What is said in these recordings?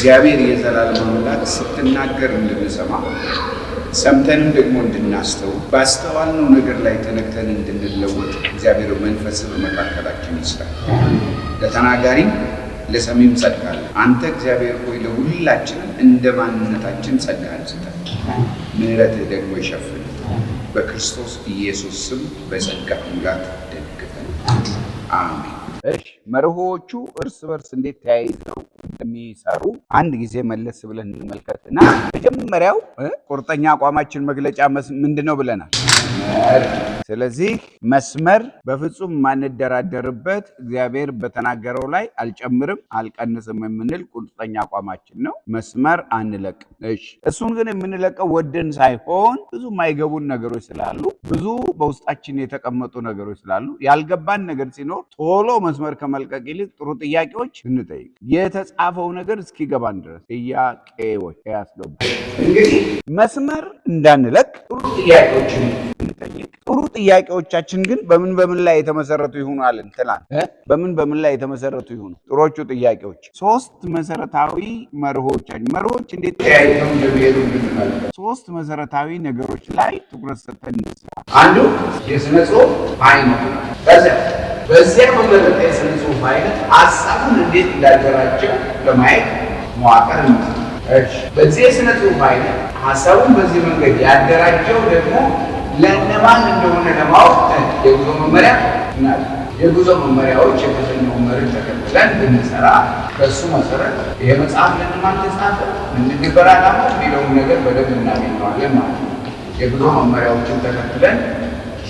እግዚአብሔር የዘላለም አምላክ ስትናገር እንድንሰማ፣ ሰምተንም ደግሞ እንድናስተውል፣ ባስተዋልነው ነገር ላይ ተነክተን እንድንለወጥ እግዚአብሔር መንፈስ በመካከላችን ይስራ። ለተናጋሪም ለሰሚም ጸጋ አለ። አንተ እግዚአብሔር ሆይ ለሁላችንም እንደ ማንነታችን ጸጋህን ስጠን፣ ምሕረትህ ደግሞ ይሸፍን። በክርስቶስ ኢየሱስ ስም በጸጋ ሙላት ደግፈን፣ አሜን። እሺ፣ መርሆዎቹ እርስ በርስ እንዴት ተያይዘው እንደሚሰሩ አንድ ጊዜ መለስ ብለን እንመልከት እና መጀመሪያው ቁርጠኛ አቋማችን መግለጫ ምንድን ነው ብለናል? መርህ። ስለዚህ መስመር በፍጹም የማንደራደርበት፣ እግዚአብሔር በተናገረው ላይ አልጨምርም አልቀንስም የምንል ቁርጠኛ አቋማችን ነው። መስመር አንለቅም። እሺ፣ እሱን ግን የምንለቀው ወደን ሳይሆን ብዙ የማይገቡን ነገሮች ስላሉ፣ ብዙ በውስጣችን የተቀመጡ ነገሮች ስላሉ፣ ያልገባን ነገር ሲኖር ቶሎ መስመር ከመልቀቅ ይልቅ ጥሩ ጥያቄዎች እንጠይቅ። የተጻፈው ነገር እስኪገባን ድረስ ጥያቄዎች ያስገቡ። እንግዲህ መስመር እንዳንለቅ ጥሩ ጥያቄዎችን እንጠይቅ። ጥሩ ጥያቄዎቻችን ግን በምን በምን ላይ የተመሰረቱ ይሁኑ አለን ትናንት። በምን በምን ላይ የተመሰረቱ ይሁኑ ጥሩዎቹ ጥያቄዎች? ሶስት መሰረታዊ መርሆቻችን፣ መርሆች እንዴት ተያይዘው እንደሚሄዱ እንድንመለከት ሶስት መሰረታዊ ነገሮች ላይ ትኩረት ሰጥተን እንስራ። አንዱ የስነ ጽሁፍ አይነት ነው። በዚያ መመረጠ የስነ ጽሁፍ አይነት ሀሳቡን እንዴት እንዳደራጀው ለማየት መዋቅር ነው። እሺ፣ በዚህ የስነ ጽሁፍ አይነት ሀሳቡን በዚህ መንገድ ያደራጀው ደግሞ ለእነማን እንደሆነ ለማወቅ የጉዞ መመሪያ እናለ። የጉዞ መመሪያዎች የተሰኘውን መርህ ተከትለን ብንሰራ በእሱ መሰረት ይሄ መጽሐፍ ለእነማን ተጻፈ፣ ምንድን ነበር ዓላማው የሚለውን ነገር በደንብ እናገኘዋለን ማለት ነው። የጉዞ መመሪያዎችን ተከትለን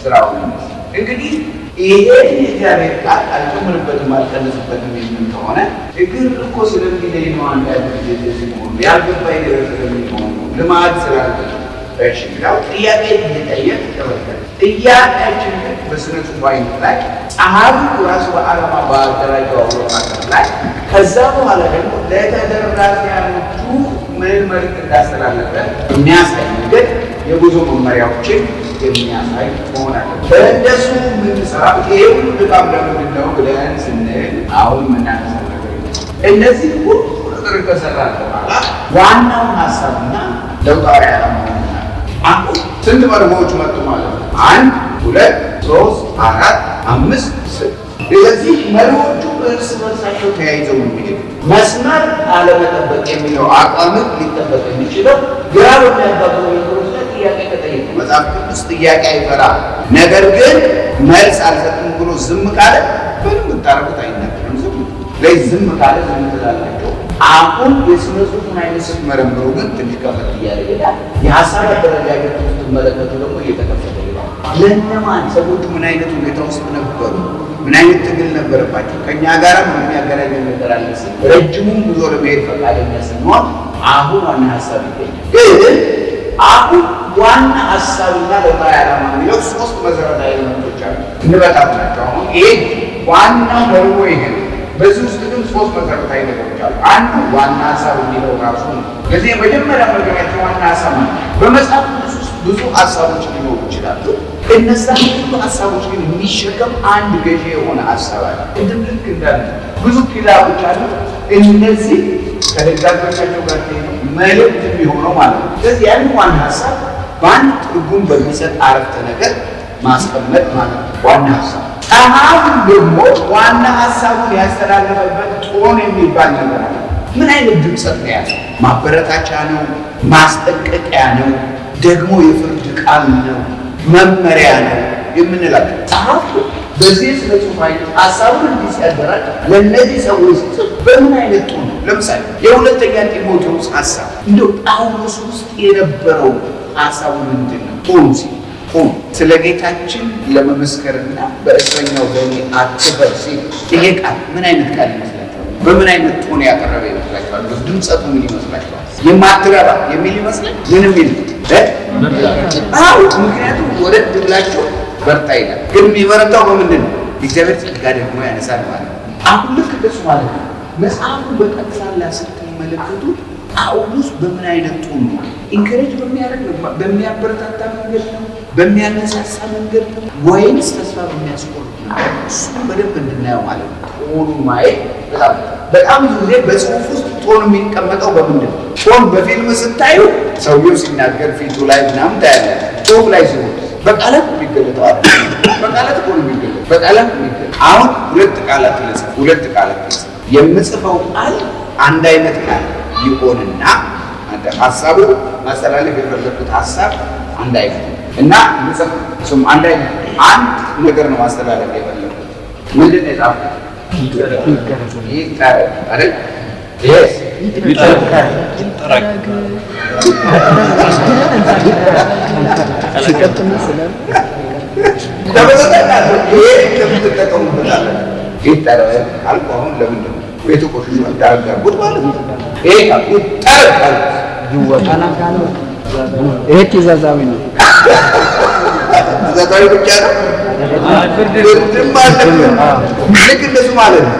ስራውን እንስራ። እንግዲህ ይሄ የእግዚአብሔር ቃል አልጨምርበትም አልቀንስበትም የሚል ከሆነ፣ ችግር እኮ ስለሚለኝ ነው፣ አንዳንድ ጊዜ እንደዚህ መሆኑ ያልገባኝ ነገር ስለሚሆን ነው፣ ልማድ ስላለ ነው። እሺ፣ ያው ጥያቄ እየጠየቅ ተመልከት። ጥያቄያችን ግን በስነ ጽሁፍ አይነት ላይ፣ ጸሐፊው ራሱ በዓላማ ባደራጀው አወቃቀር ላይ፣ ከዛ በኋላ ደግሞ ለተደራሲያኖቹ ምን መልዕክት እንዳስተላለፈ የሚያሳይ መንገድ የጉዞ መመሪያዎችን የሚያሳይ መሆን አለበት። በእንደሱ የምንሰራ ይሄ ሁሉ ድካም ለምንድን ነው ብለን ስንል አሁን የምናነሳው ነገር የለም። እነዚህ ሁሉ ነገር ከሰራን በኋላ ዋናውን ሀሳብና ለውጣዊ ዓላማውን አሁን ስንት መርሆዎች መጡ ማለት ነው? አንድ፣ ሁለት፣ ሶስት፣ አራት፣ አምስት፣ ስድስት። ስለዚህ መርሆቹ እርስ በርሳቸው ተያይዘው ነው የሚሄዱት። መስመር አለመጠበቅ የሚለው አቋምን ሊጠበቅ የሚችለው ግራ በሚያጋቡ ነገሮች ላይ ጥያቄ ከጠየቁ። መጽሐፍ ቅዱስ ጥያቄ አይፈራም። ነገር ግን መልስ አልሰጥም ብሎ ዝም ካለ ምንም ብታረጉት አይናገርም። ዝም ላይ ዝም ካለ ዝም ትላላቸው። አሁን የስነ ጽሁፉን አይነት ስትመረምሩ ግን ትንሽ ከፈት እያለ ይሄዳል። የሀሳብ አደረጃጀቱ ስትመለከቱ ደግሞ እየተከፈተ ይሄዳል። ለእነማን፣ ሰዎቹ ምን አይነት ሁኔታ ውስጥ ነበሩ? ምን አይነት ትግል ነበረባቸው? ከእኛ ጋር ምን የሚያገናኘው ነገር አለ ሲል ረጅሙን ጉዞ ለመሄድ ፈቃደኛ ስንሆን አሁን ዋና ሀሳብ ይገኛል። ግን አሁን ዋና ሀሳብና ለውጣዊ ዓላማ የሚለው ሶስት መሰረታዊ element ኦች አሉ። እንበታት ናቸው። አሁን ይሄ ዋናው መርሆ ይሄ ነው። በዚህ ውስጥ ግን ሶስት መሰረታዊ ነገሮች አሉ። አንዱ ዋና ሀሳብ የሚለው ራሱ ነው። ለዚህ የመጀመሪያ ነገራቸው ዋና ሀሳብ ነው። በመጽሐፍ ቅዱስ ውስጥ ብዙ ሀሳቦች ሊኖሩ ይችላሉ። እነዛ ሁሉ ሀሳቦች ግን የሚሸከም አንድ ገዢ የሆነ ሀሳብ አለ። ቅድም ልክ እንዳለ ብዙ pillar ኦች አሉ። እነዚህ ከደጋፊዎቻቸው ጋር ተይዘው መልእክት የሚሆነው ማለት ነው። ስለዚህ ያን ዋና ሀሳብ በአንድ ትርጉም በሚሰጥ አረፍተ ነገር ማስቀመጥ ማለት ነው። ዋና ሀሳብ፣ ጸሐፊው ደግሞ ዋና ሀሳቡን ያስተላለፈበት tone የሚባል ነገር አለ። ምን አይነት ድምፀት ነው ያዘው? ማበረታቻ ነው? ማስጠንቀቂያ ነው? ደግሞ የፍርድ ቃል ነው? መመሪያ ነው የምንላቸው። ጸሐፊው በዚህ ስነ ጽሁፍ አይነት ሀሳቡን እንዲህ ሲያደራጅ፣ ለእነዚህ ሰዎች ሲጽፍ በምን አይነት tone ነው? ለምሳሌ የሁለተኛ ጢሞቴዎስ ሀሳብ እንደው ጳውሎስ ውስጥ የነበረው ሀሳቡ ምንድን ነው? tone ሲል tone ስለ ጌታችን ለመመስከርና በእስረኛው በእኔ አትፈር ሲል ይሄ ቃል ምን አይነት ቃል ይመስላችኋል? በምን አይነት tone ያቀረበ ይመስላችኋል? ድምፀቱ ምን ይመስላችኋል? የማትረባ የሚል ይመስላል? ምን የሚል? አዎ፣ ምክንያቱም ወረድ ብላችሁ በርታ ይላል። ግን የሚበረታው በምንድን ነው? የእግዚአብሔር ጸጋ ደግሞ ያነሳል ማለት ነው። አሁን ልክ እንደሱ ማለት ነው። መጽሐፉን በጠቅላላ ስትመለከቱ ጳውሎስ በምን አይነት tone ነው? Encourage በሚያደርግ ነው? በሚያበረታታ መንገድ ነው? በሚያነሳሳ መንገድ ነው? ወይንስ ተስፋ በሚያስቆርጥ ነው? እሱም በደንብ እንድናየው ማለት ነው። Tone ኡ ማየት በጣም በጣም ብዙ ጊዜ በጽሁፍ ውስጥ tone የሚቀመጠው በምንድን ነው? Tone በፊልም ስታዩ ሰውየው ሲናገር ፊቱ ላይ ምናምን ታያለህ። ጽሁፍ ላይ ሲሆን በቃላት የሚገለጠው አይደል? በቃላት እኮ ነው የሚገለጠው። በቃላት የሚገለጠው። አሁን ሁለት ቃላት ልጽፍ፣ የምጽፈው ቃል አንድ አይነት ቃል ይሆንና አንድ ሀሳቡ ማስተላለፍ የፈለግኩት ሀሳብ አንድ አይነት ነው እና ምጽፍ እሱም አንድ አይነት አንድ ነገር ነው ማስተላለፍ የፈለግኩት። ምንድን ነው የጻፍኩት? ይጠረግ አይደል? Yes. ይጠረግ። ሲቀጥል ስላለ ተመሳሳይ ቃል ነው። ይሄ ለምን ትጠቀሙበታላችሁ? ይጠረግ አልኩ። አሁን ለምንድን ነው? ቤቱ ቆሽሿል፣ ጠረግ አድርጉት ማለት ነው። ይሄ ቃል ይጠረግ አልኩት። ይሄ ትእዛዛዊ ነው። ትእዛዛዊ ብቻ ነው፣ ፍርድም አለበት። ልክ እንደሱ ማለት ነው።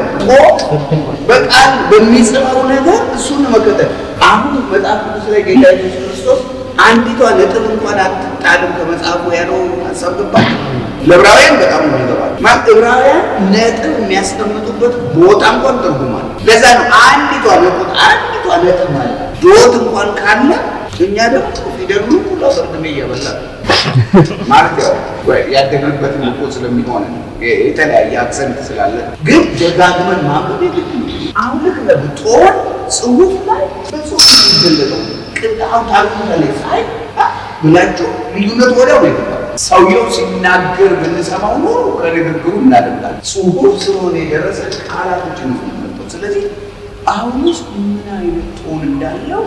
በቃል በሚጽፈው ነገር እሱን መከተል። አሁን መጽሐፍ ቅዱስ ላይ ጌታ ኢየሱስ ክርስቶስ አንዲቷ ነጥብ እንኳን አትጣልም ከመጽሐፉ ያለው ሀሳብ ገባል። ለዕብራውያን በጣም ነው የሚገባል። ማለት ዕብራውያን ነጥብ የሚያስቀምጡበት ቦታ እንኳን ትርጉም አለ። ለዛ ነው አንዲቷ ነጥብ ማለት dot እንኳን ካለ፣ እኛ ደግሞ ፊደሉን ሁሉ አሰርግሜ እየበላ ማለት ያው ያደግንበትን እኮ ስለሚሆን የተለያየ accent ስላለ፣ ግን ደጋግመን ማንበብ የግድ ነው። አሁን ልክ tone ጽሁፍ ላይ በጽሁፍ የሚገለጠው ቅጣው ታሪኩ ላይ ሳይ ብላችሁ ልዩነቱ ወዲያው ነው የገባው። ሰውየው ሲናገር ብንሰማው ኖሮ ከንግግሩ እናደምጣለን። ጽሁፍ ስለሆነ የደረሰ ቃላቶችን ነው የምንመጣው። ስለዚህ ጳውሎስ ምን አይነት tone እንዳለው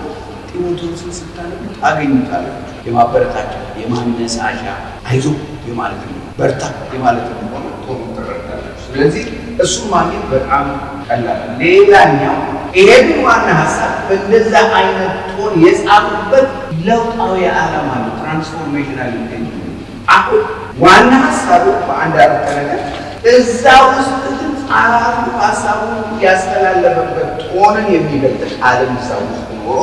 ጢሞቴዎስን ስታነቡ ታገኙታላችሁ። የማበረታቻ፣ የማነሳሻ፣ አይዞ የማለት ነው፣ በርታ የማለት ነው ሆነ tone ኡን ትረዳላችሁ። ስለዚህ እሱን ማግኘት በጣም ቀላል። ሌላኛው ይሄንን ዋና ሀሳብ በእንደዛ አይነት tone የጻፉበት ለውጣዊ ዓላማ ነው። Transformational intent። አሁን ዋና ሀሳቡ በአንድ አረፍተ ነገር፣ እዛ ውስጥ ግን ጸሐፊው ሀሳቡን ያስተላለፈበት tone ን የሚገልጥ ቃልም እዛ ውስጥ ኖሮ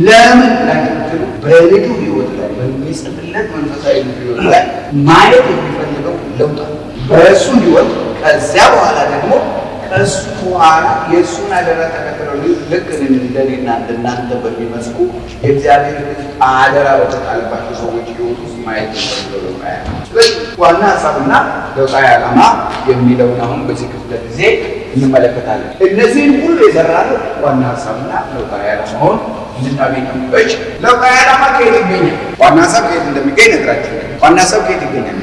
ለምን ብላችሁ በልጁ ሕይወት ላይ፣ በሚጽፍለት መንፈሳዊ ልጁ ሕይወት ላይ ማየት የሚፈልገው ለውጥ አለ። በእሱ ሕይወት፣ ከዚያ በኋላ ደግሞ ከእሱ በኋላ የእሱን አደራ ተከትለው ልክ እንደኔና እንደናንተ በሚመስሉ የእግዚአብሔር ሕዝብ አደራ በተጣለባቸው ሰዎች ሕይወት ውስጥ ማየት የሚፈልገው ለውጥ ያለ። ስለዚህ ዋና ሀሳብና ለውጣዊ ዓላማ የሚለውን አሁን በዚህ ክፍለ ጊዜ እንመለከታለን። እነዚህን ሁሉ የሰራነው ዋና ሀሳብና ለውጣዊ ዓላማውን እንድናገኝ ነው። እሺ፣ ለውጣዊ ዓላማ ከየት ይገኛል? ዋና ሀሳብ ከየት እንደሚገኝ ነግራችኋለሁ። ዋና ሀሳብ ከየት ይገኛል?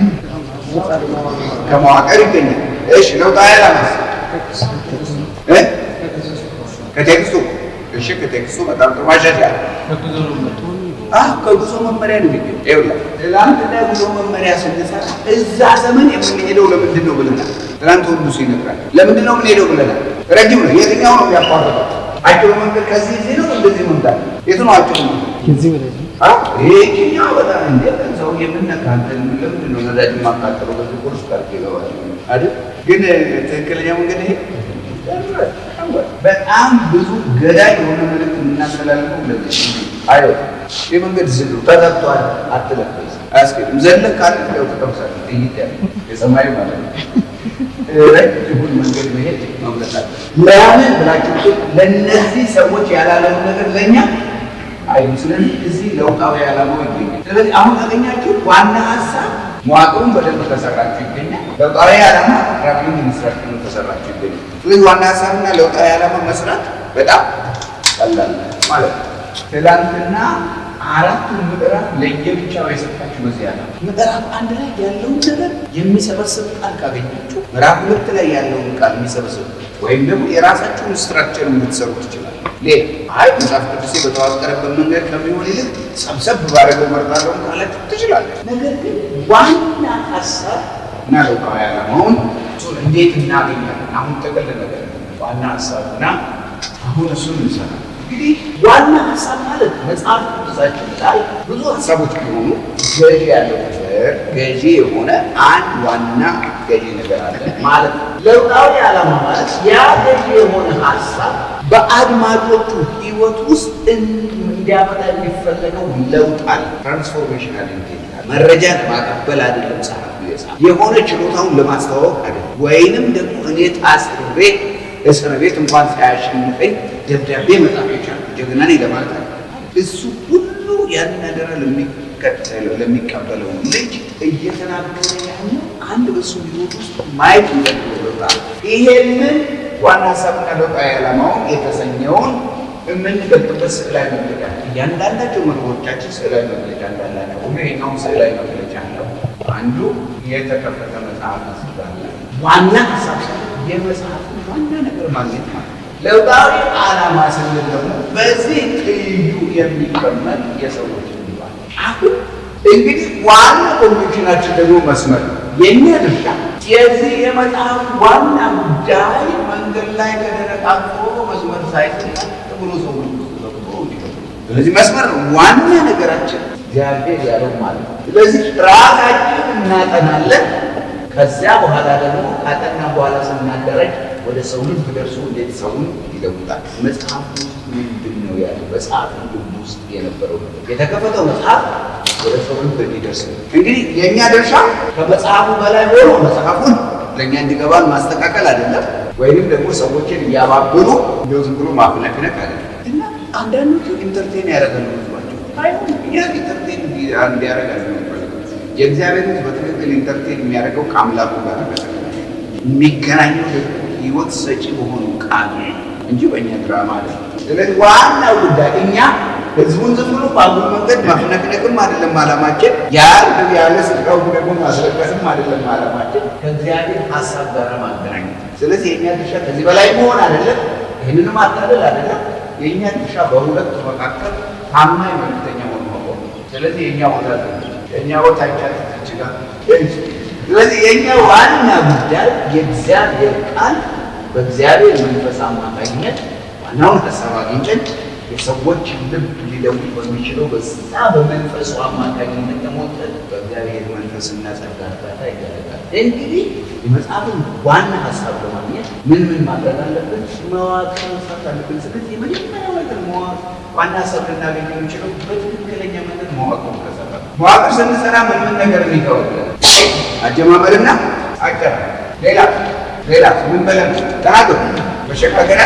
ከመዋቅር ይገኛል። እሺ፣ ለውጣዊ ዓላማስ እ ከ text ኡ። እሺ፣ ከ text ኡ በጣም ጥሩ ማሻሻያ። አዎ፣ ከጉዞ መመሪያ ነው የሚገኘው። ይኸውልህ፣ ትናንትና ጉዞ መመሪያ ስንሰራ እዛ ዘመን የምንሄደው ለምንድን ነው ብለናል። ትናንት ሁሉ ሲነግራል ለምንድን ነው የምንሄደው ብለናል። ረጅም ነው። የትኛው ነው የሚያቋርጠው? አጭሩ መንገድ ከዚህ እዚህ ነው፣ እንደዚህ መምጣት የቱ ነው አጭሩ መንገድ? ከዚህ ወደዚህ። ይሄኛው በጣም እንደ ሰው የምነካ አንተ ለምንድን ነው ነዳጅ የማቃጠለው? በዚህ ቁርስ ጋር ይገባል አይደል? ግን ትክክለኛ መንገድ ይሄ በጣም ብዙ ገዳይ የሆነ መልዕክት የምናስተላልፈው ለዚህ አዮ ይህ መንገድ ዝግ ነው፣ ተዘግቷል፣ አትለፍ፣ አያስኬድም። ዘለህ ካለ ያው ትቀምሳለህ። ጥይት ያለ የሰማዩ ማለት ነው። ረጅሙን መንገድ መሄድ መምረጥ አለ። ለምን ብላችሁ ለእነዚህ ሰዎች ያላለውን ነገር ለእኛ አይሉ። ስለዚህ እዚህ ለውጣዊ ዓላማው ይገኛል። ስለዚህ አሁን ያገኛችሁ ዋና ሀሳብ መዋቅሩን በደንብ ከሰራችሁ ይገኛል። ለውጣዊ ዓላማ traveling instruction ኡን ከሰራችሁ ይገኛል። ስለዚህ ዋና ሀሳብና ለውጣዊ ዓላማ መስራት በጣም ቀላል ነው ማለት ነው። ትላንትና አራቱን ምዕራፍ ለየብቻው የሰጣችሁ በዚህ ዓላማ ምዕራፍ 1 ላይ ያለውን ነገር የሚሰበስብ ቃል ካገኛችሁ፣ ምዕራፍ 2 ላይ ያለውን ቃል የሚሰበስብ ወይም ደግሞ የራሳችሁን structure የምትሰሩ ትችላል። ሌላ አይ መጽሐፍ ቅዱሴ በተዋቀረበት መንገድ ከሚሆን ይልቅ ሰብሰብ ባደረገው መርጣለሁ ካላችሁ ትችላለህ። ነገር ግን ዋና ሀሳብ እና ለውጣዊ ዓላማውን እሱን እንዴት እናገኛለን? አሁን ጥቅል ነገር ዋና ሀሳብና አሁን እሱን እንሰራለን። እንግዲህ ዋና ሀሳብ ማለት መጽሐፍ ቅዱሳችን ላይ ብዙ ሀሳቦች ቢሆኑ ገዢ ያለው ነገር ገዢ የሆነ አንድ ዋና ገዢ ነገር አለ ማለት ነው። ለውጣዊ ዓላማ ማለት ያ ገዢ የሆነ ሀሳብ በአድማጮቹ ሕይወት ውስጥ እንዲያመጣ የሚፈለገው ለውጥ አለ። Transformational intent። መረጃ ለማቀበል አይደለም ጸሐፊው የጻፈው፣ የሆነ ችሎታውን ለማስተዋወቅ አይደለም፣ ወይንም ደግሞ እኔ ታስሬ እስር ቤት እንኳን ሳያሸንፈኝ ደብዳቤ መጻፍ የቻልኩ ጀግና ነኝ ለማለት አለ። እሱ ሁሉ ያንን አደራ ለሚከተለው ለሚቀበለው ልጅ እየተናገረ ያለው አንድ በሱ ሕይወት ውስጥ ማየት እንደሚወጣ ይሄንን ዋና ሀሳብና ለውጣዊ ዓላማውን የተሰኘውን የምንገልጥበት ስዕላዊ መግለጫ እያንዳንዳቸው መርሆቻችን ስዕላዊ መግለጫ እንዳላቸው ሁሉ ይሄኛውም ስዕላዊ መግለጫ አለው። አንዱ የተከፈተ መጽሐፍ ስላለ ዋና ሀሳብ የመጽሐፉን ዋና ነገር ማግኘት ማለት ነው። ለውጣዊ ዓላማ ስንል ደግሞ በዚህ ትይዩ የሚቀመጥ የሰዎች ይባል። አሁን እንግዲህ ዋና ኮንቬንሽናችን ደግሞ መስመር ነው። የእኛ ድርሻ የዚህ የመጽሐፍ ዋና ጉዳይ መንገድ ላይ ከተነቃቅፎ መስመር ሳይዝ ብሎ ሰው ስለዚህ መስመር ነው ዋና ነገራችን፣ እግዚአብሔር ያለው ማለት ነው። ስለዚህ ራሳችን እናጠናለን። ከዚያ በኋላ ደግሞ ካጠናን በኋላ ስናደራጅ ወደ ሰው ልብ ደርሶ እንዴት ሰውን ይለውጣል። መጽሐፍ ውስጥ ምንድን ነው ያለው? መጽሐፍ ልብ ውስጥ የነበረው ነገር የተከፈተው መጽሐፍ ወደ ሰው ልብ እንዲደርስ ነው። እንግዲህ የእኛ ድርሻ ከመጽሐፉ በላይ ሆኖ መጽሐፉን ለእኛ እንዲገባን ማስተካከል አይደለም፣ ወይንም ደግሞ ሰዎችን እያባበሉ እንደው ዝም ብሎ ማፍነክነክ አይደለም። እና አንዳንዶቹ entertain ያደርጋሉ መስሏቸው አይሆን። እኛ entertain እንዲያደርግ አይደለም። የእግዚአብሔር ሕዝብ በትክክል entertain የሚያደርገው ከአምላኩ ጋር በተገናኘ የሚገናኘው ደግሞ ሕይወት ሰጪ በሆኑ ቃል እንጂ በእኛ ድራማ አይደለም። ስለዚህ ዋናው ጉዳይ እኛ ህዝቡን ዝም ብሎ በአጉል መንገድ ማፍነክነክም አይደለም ዓላማችን። ያለ ስፍራው ደግሞ ማስለቀስም አይደለም ዓላማችን፣ ከእግዚአብሔር ሀሳብ ጋር ማገናኘት። ስለዚህ የእኛ ድርሻ ከዚህ በላይ መሆን አይደለም፣ ይህንንም አታለል አይደለም። የእኛ ድርሻ በሁለቱ መካከል ታማኝ መልክተኛ ሆኖ መቆም። ስለዚህ የእኛ ቦታ የእኛ ቦታ ይችላል። ስለዚህ የእኛ ዋና ጉዳይ የእግዚአብሔር ቃል በእግዚአብሔር መንፈስ አማካኝነት ዋናውን ሀሳብ አግኝተን የሰዎች ልብ ሊለውጥ በሚችለው በዛ በመንፈሱ አማካኝነት ተሞልተን በእግዚአብሔር መንፈስና ጸጋ እርዳታ ይደረጋል። እንግዲህ የመጽሐፉን ዋና ሀሳብ ለማግኘት ምን ምን ማድረግ አለብን? መዋቅር መስራት አለብን። ስለዚህ የመጀመሪያው ነገር መዋቅር፣ ዋና ሀሳብ ልናገኝ የምንችለው በትክክለኛ መንገድ መዋቅር ከሰራ፣ መዋቅር ስንሰራ ምን ምን ነገር የሚከወል አጀማመርና አጨር፣ ሌላ ሌላ ምን በለን ተናገሩ። መሸጋገሪያ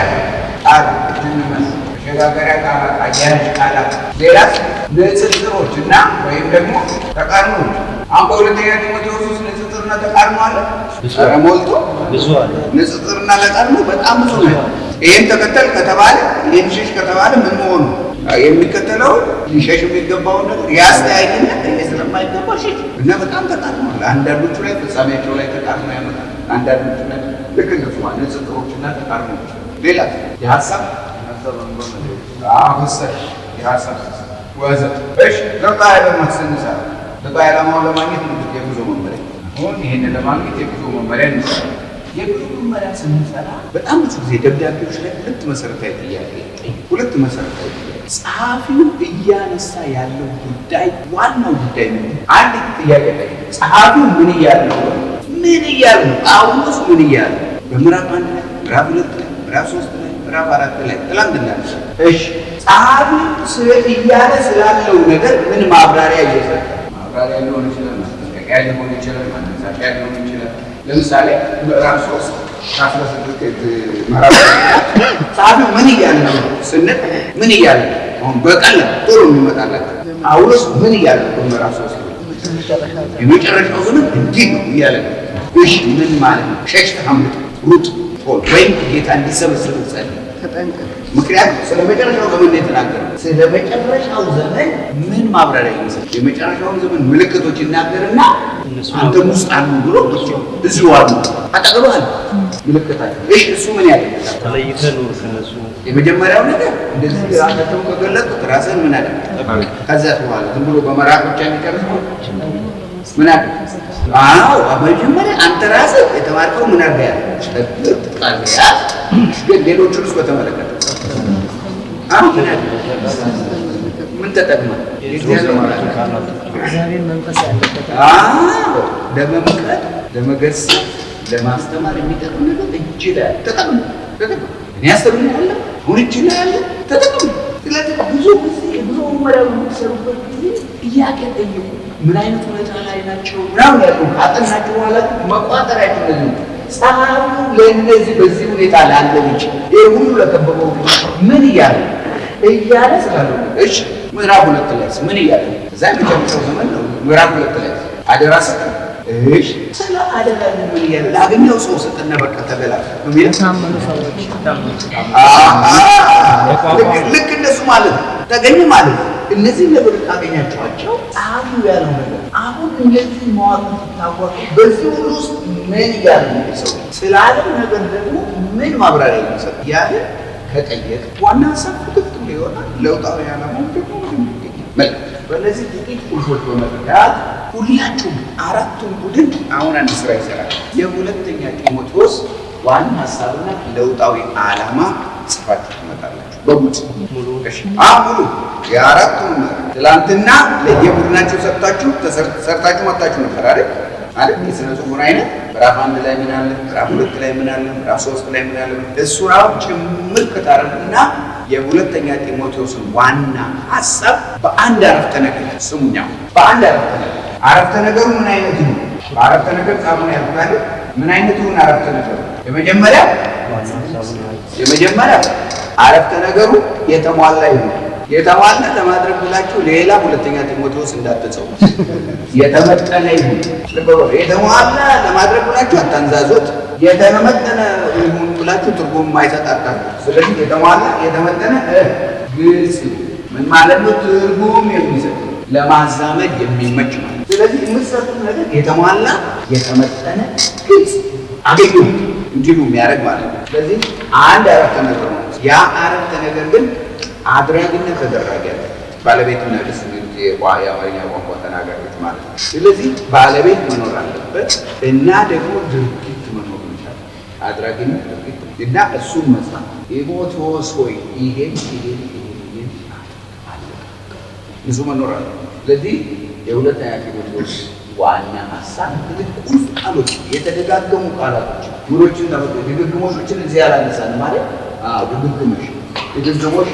ቃላት፣ እጅንመስ መሸጋገሪያ ቃላት፣ አያያዥ ቃላት፣ ሌላ ንጽጽሮች እና ወይም ደግሞ ተቃርኖች። አሁን በሁለተኛ ጢሞቴዎስ ውስጥ ንጽጽርና ተቃርኖ አለ። ኧረ ሞልቶ ብዙ አለ። ንጽጽርና ተቃርኖ በጣም ብዙ ነው። ይሄን ተከተል ከተባለ ይሄን ሽሽ ከተባለ ምን መሆኑ የሚከተለው ሊሸሽ የሚገባውን ነገር ያስተያይና ይሄ ስለማይገባ ሽሽ እና በጣም ተቃርኗል። አንዳንዶቹ ላይ ፍጻሜያቸው ላይ ተቃርኖ ያመጣል። አንዳንዶቹ ላይ ልክ እንደሱ ንጽጽሮችና ተቃርኖች። ሌላ የሀሳብ ፍሰት፣ የሀሳብ ወዘተ። እሺ ለውጣዊ ዓላማ ስንሰራ ለውጣዊ ዓላማውን ለማግኘት የጉዞ መመሪያ፣ አሁን ይሄንን ለማግኘት የጉዞ መመሪያ እንሰራ። የጉዞ መመሪያ ስንሰራ በጣም ብዙ ጊዜ ደብዳቤዎች ላይ ሁለት መሰረታዊ ጥያቄ ሁለት መሰረታዊ ጥያቄ ጸሐፊው እያነሳ ያለው ጉዳይ ዋናው ጉዳይ ነው። አንድ ጥያቄ ላይ ጸሐፊው ምን እያለ ነው? ምን እያለ ነው? ጳውሎስ ምን እያለ በምዕራፍ 1 ላይ፣ ምዕራፍ 2 ላይ፣ ምዕራፍ 3 ላይ፣ ምዕራፍ 4 ላይ ትላንትና። እሺ ጸሐፊው ስለ እያለ ስላለው ነገር ምን ማብራሪያ እየሰጠ፣ ማብራሪያ ሊሆን ይችላል፣ ማስጠንቀቂያ ሊሆን ይችላል፣ ማነሳሻ ሊሆን ይችላል። ለምሳሌ ምዕራፍ 3 ከ16 ምዕራፍ ጸሐፊው ምን እያለ ነው ስንል ምን እያለ ነው? አሁን በቀላል ጥሩ የሚመጣላቸው ጳውሎስ ምን እያለ ነው? በምዕራፍ 3 የመጨረሻው ዘመን እንዲህ ነው እያለ ነው። እሺ ምን ማለት ነው? ሸሽተህ አምልጥ፣ ሩጥ፣ ቶሎ ወይም ጌታ እንዲሰበስብ ጸልይ። ተጠንቀቅ። ምክንያቱም ስለ መጨረሻው ዘመን ነው የተናገረው። ስለ መጨረሻው ዘመን ምን ማብራሪያ ይመስላል? የመጨረሻውን ዘመን ምልክቶች ይናገርና አንተም ውስጥ አሉ ብሎ እዚሁ አሉ አጠገቡ አሉ ምልክታቸው። እሺ እሱ ምን ያደርጋል? ተለይተህ ኑር ከእነሱ። የመጀመሪያው ነገር እንደዚህ ራሳቸውን ከገለጡት ራስህን ምን አደረግ? ከዛ በኋላ ዝም ብሎ በመራቅ ብቻ የሚጨርስ ምን አደረግ? አዎ መጀመሪያ አንተ ራስህ የተማርከው ምን አድርገህ ያዝ ቃል ያዝ። ግን ሌሎቹንስ በተመለከተ አሁን ምን አደረግ? ምን ተጠቅመህ? እግዚአብሔር መንፈስ ያለበት አዎ ለመምከር፣ ለመገሰጽ፣ ለማስተማር የሚጠቅም ነገር እጅ ላይ አለ። ተጠቅም ተጠቅም። እኔ አስተምርሃለሁ፣ አሁን እጅ ላይ አለ፣ ተጠቅም። ስለዚህ ብዙ ጊዜ የጉዞ መመሪያ በምትሰሩበት ጊዜ ጥያቄ ጠይቁ። ምን አይነት ሁኔታ ላይ ናቸው ምናምን ያለው ካጠናችሁ በኋላ መቋጠሪያችሁ እንደዚህ ነው። ጸሐፊው ለእነዚህ በዚህ ሁኔታ ላለ ልጅ ይህ ሁሉ ለከበበው ልጅ ምን እያለ እያለ ስላለው። እሺ፣ ምዕራፍ 2 ላይ ምን እያለ? እዛ የመጨረሻው ዘመን ነው። ምዕራፍ 2 ላይ አደራ ሰጠ። እሺ፣ ስለ አደራ ምን እያለ? ላገኘው ሰው ሰጠና በቃ ተበላ ነው የሚለው። የታመኑ ሰዎች። ልክ እንደሱ ማለት ነው። ተገኘ ማለት ነው። እነዚህ ነገሮች ካገኛቸዋቸው ጸሐፊው ያለው ነገር አሁን እንደዚህ መዋቅር ሲታወቅ በዚህ ሁሉ ውስጥ ምን እያለ ነው ሰው ስላለው ነገር ደግሞ ምን ማብራሪያ የሚሰጥ ያለ ከጠየቅ ዋና ሀሳብ ፍትፍት ብሎ ይወጣል። ለውጣዊ ዓላማው ደግሞ በደንብ ይገኛል። መልካም። በእነዚህ ጥቂት ቁልፎች በመረዳት ሁላችሁም አራቱም ቡድን አሁን አንድ ስራ ይሰራል። የሁለተኛ ጢሞቴዎስ ዋና ሀሳብና ለውጣዊ ዓላማ ጽፋችሁ ትመጣላችሁ። በቡድን። ሙሉ። እሺ፣ አዎ፣ ሙሉ የአራቱን ምዕራፍ ትላንትና ለየቡድናችሁ ሰጥታችሁ ሰርታችሁ መጥታችሁ ነበር አይደል? አይደል? የስነ ጽሁፉን አይነት ምዕራፍ 1 ላይ ምን አለ? ምዕራፍ 2 ላይ ምን አለ? ምዕራፍ 3 ላይ ምን አለ? እሱ ራሱ ጭምር ከታረጉና የሁለተኛ ጢሞቴዎስን ዋና ሀሳብ በአንድ አረፍተ ነገር፣ ስሙኛ፣ በአንድ አረፍተ ነገር። አረፍተ ነገሩ ምን አይነት ነው? በአረፍተ ነገር ጻፉን ያልኩት አይደል? ምን አይነት ይሁን አረፍተ ነገሩ? የመጀመሪያ ዋና ሀሳቡን የያዘ። የመጀመሪያ አረፍተ ነገሩ የተሟላ ይሁን። የተሟላ ለማድረግ ብላችሁ ሌላ ሁለተኛ ጢሞቴዎስ እንዳትጽፉ። የተመጠነ ይሁን። ልብ በሉ። የተሟላ ለማድረግ ብላችሁ አታንዛዙት። የተመጠነ ይሁን ብላችሁ ትርጉም የማይሰጥ አታርጉ። ስለዚህ የተሟላ፣ የተመጠነ፣ ግልጽ ይሁን። ምን ማለት ነው? ትርጉም የሚሰጥ፣ ለማዛመድ የሚመች ማለት ነው። ስለዚህ የምትሰጡት ነገር የተሟላ፣ የተመጠነ፣ ግልጽ፣ አገኙ እንዲሉ የሚያደርግ ማለት ነው። ስለዚህ አንድ አረፍተ ነገር ነው። ያ አረፍተ ነገር ግን አድራጊና ተደራጊ አለ። ባለቤትና ግስ የሚሉት የአማርኛ ቋንቋ ተናጋሪዎች ማለት ነው። ስለዚህ ባለቤት መኖር አለበት እና ደግሞ ድርጊት መኖር መቻል፣ አድራጊና ድርጊት እና እሱን መጻፍ። ጢሞቴዎስ ሆይ ይሄን ይሄን ይሄን ይሄን አለ፣ ብዙ መኖር አለ። ስለዚህ የሁለተኛ ጢሞቴዎስ ዋና ሀሳብ ትልቅ ቁልፍ ቃሎች፣ የተደጋገሙ ቃላቶች ምኖችን ተመልከቱ። ድግግሞሾችን እዚህ ያላነሳን ማለት አዎ፣ ድግግሞሽ ድግግሞሽ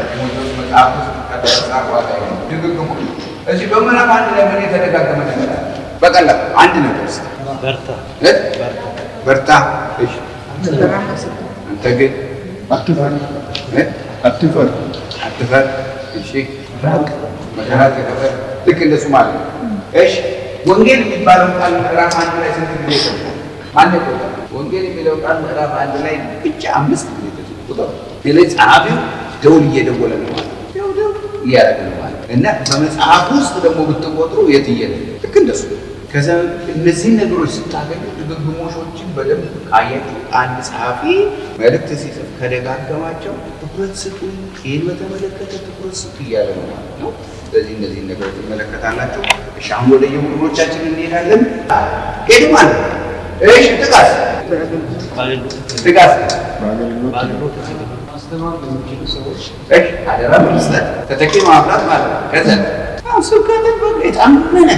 ጢሞቴዎስ መጽሐፍ ውስጥ ከተጻፈ ላይ ነው። ድግግሞሽ እዚህ በምዕራፍ 1 ላይ ምን የተደጋገመ ነገር አለ? በቀላሉ አንድ ነገር እስኪ። በርታ። እ? በርታ። በርታ። እሺ፣ አንተ ግን አትፈር። እ? አትፈር። አትፈር። እሺ፣ መከራ ተቀበል። ልክ እንደሱ ማለት ነው። እሺ፣ ወንጌል የሚባለው ቃል ምዕራፍ 1 ላይ ስንት ጊዜ ተጽፏል? ማን ቆጠረ? ወንጌል የሚለው ቃል ምዕራፍ 1 ላይ ብቻ አምስት ጊዜ ተጽፏል። ቁጠሩ። ስለዚህ ጸሐፊው ደውል እየደወለ ነው ማለት ነው። ደው ደው እያደረገ ነው ማለት ነው። እና በመጽሐፍ ውስጥ ደግሞ ብትቆጥሩ የት እየለ ልክ እንደሱ። ከዛ እነዚህን ነገሮች ስታገኙ ድግግሞሾችን በደንብ ካያችሁ አንድ ጸሐፊ መልእክት ሲጽፍ ከደጋገማቸው ትኩረት ስጡ፣ ይህን በተመለከተ ትኩረት ስጡ እያለ ነው ማለት ነው። ስለዚህ እነዚህን ነገሮች ትመለከታላችሁ። እሺ፣ አሁን ወደ የቡድኖቻችን እንሄዳለን። ሄዱ ማለት ነው። እሺ፣ ጥቀስ። በአገልግሎት ጥቀስ። በአገልግሎት በአገልግሎት ተጠቀሙ። ማስተማር ለሚችሉ ሰዎች። እሺ፣ አደራ በመስጠት ተተኪ ማፍራት ማለት ነው። ከዛ አሁን ስብከትን በቃ የታመነ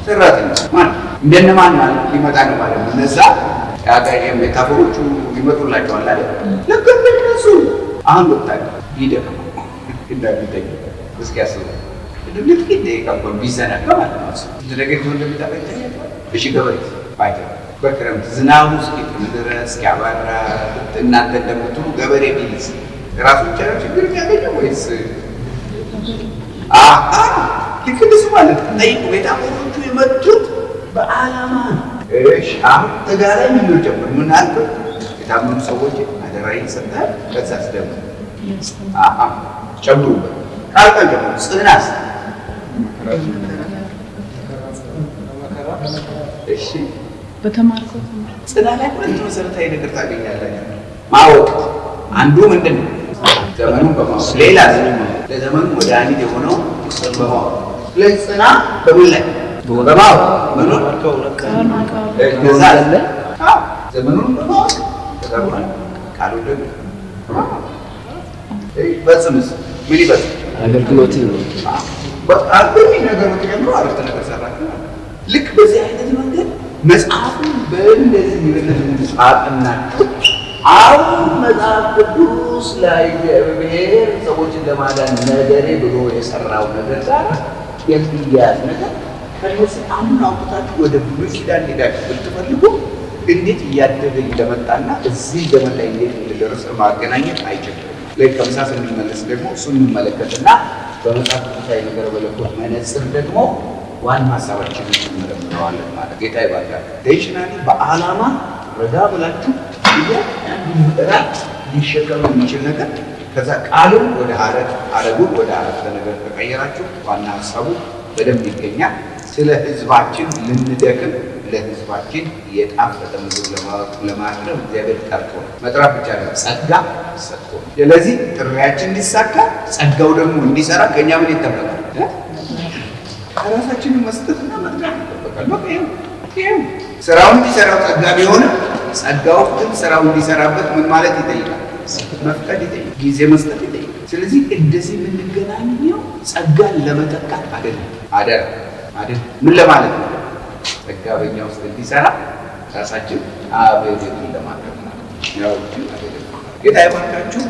ሰራተኛ ማለት እንደነማን ማለት ሊመጣ ነው ማለት ነው። እነዛ metaphor ኦቹ ይመጡላቸዋል አይደል? ልክ እንደነሱ አሁን ወጣ ቢደክመው እንዳቢተኝ እስኪ ያስቡ። ጥቂት ደቂቃ እንኳን ቢዘናጋ ማለት ነው። ስንት ነገር ይዞ እንደሚጠፋ ይታያቸዋል። እሺ፣ ገበሬ ባይተው በክረምት ዝናቡ እስኪጥም ድረስ እስኪያባራ እናንተ እንደምትሉ ገበሬ ቢልስ ራሱ ብቻ ነው ችግር የሚያገኘው ወይስ? አሃ፣ ልክ እንደሱ ማለት ነው። ጠይቁ። metaphor ኦቹ የመጡት በዓላማ ነው። እሺ፣ አሁን ተጋላይ ምን ጨምር? ምን አልኩ? የታመኑ ሰዎች አደራ ይሰጣል። ከዛስ ደግሞ አሃ ጨምሩበት። ቃል ቃል ጨምሩ። ጽናስ? እሺ፣ በተማርከው ትምህርት። ጽና ላይ ሁለት መሰረታዊ ነገር ታገኛላችሁ። ማወቅ አንዱ ምንድን ነው? ዘመኑን በማወቅ፣ ሌላ ለዘመኑ መድኃኒት የሆነው በማወቅ። ስለዚህ ጽና በምን ላይ? በማወቅ ምኑን? ተማርከው እውነት ቃል ቃል ከዛ አዎ፣ ዘመኑን በማወቅ፣ ከዛ በኋላ ቃሉን ደግሞ ፈጽምስ ምን ይፈጽም? አገልግሎት ነው። በጣም በሚል ነገር ብትጀምሩ አረፍተ ነገር ሰራችሁ ማለት ነው። ልክ በዚህ አይነት መንገድ መጽሐፉን በእንደዚህ በእነዚህ አጥናችሁ አሁን መጽሐፍ ቅዱስ ላይ እግዚአብሔር ሰዎችን ለማዳን ነገሬ ብሎ የሰራው ነገር ጋር የሚያያዝ ነገር ከነዚህ አሁን አውጥታችሁ ወደ ብሉይ ኪዳን ሄዳችሁ ብትፈልጉ እንዴት እያደገ እንደመጣና እዚህ ዘመን ላይ እንዴት እንደደረሰ ማገናኘት አይቸግርም። ላይ ከምሳ ስንመለስ ደግሞ እሱ እንመለከትና በመጽሐፍ ቅዱሳዊ ነገረ መለኮት መነጽር ደግሞ ዋና ሀሳባችንን እንመረምረዋለን ማለት። ጌታ ይባርካችሁ። Intentionally በዓላማ ረጋ ብላችሁ እያንዳንዱ ምዕራፍ ሊሸከም የሚችል ነገር፣ ከዛ ቃሉን ወደ ሀረግ፣ ሀረጉን ወደ አረፍተ ነገር ከቀየራችሁ ዋና ሀሳቡ በደንብ ይገኛል። ስለ ሕዝባችን ልንደክም፣ ለሕዝባችን የጣፈጠ ምግብ ለማቅረብ እግዚአብሔር ጠርቶ ነው። መጥራት ብቻ ነው፣ ጸጋ ሰጥቶ ነው። ስለዚህ ጥሪያችን እንዲሳካ፣ ጸጋው ደግሞ እንዲሰራ ከእኛ ምን ይጠበቃል? ራሳችንን መስጠትና መጥራት ይጠበቃል። በቃ ይኸው ይኸው ስራውን እንዲሰራው ጸጋ ቢሆንም ጸጋው ግን ስራው እንዲሰራበት ምን ማለት ይጠይቃል? መፍቀድ ይጠይቃል። ጊዜ መስጠት ይጠይቃል። ስለዚህ እንደዚህ የምንገናኘው ጸጋን ለመተካት አይደለም። አደራ አይደለም። ምን ለማለት ነው? ጸጋ በእኛ ውስጥ እንዲሰራ ራሳችን available ለማድረግ ማለት ነው። ያው አይደለም። ጌታ ይባርካችሁ።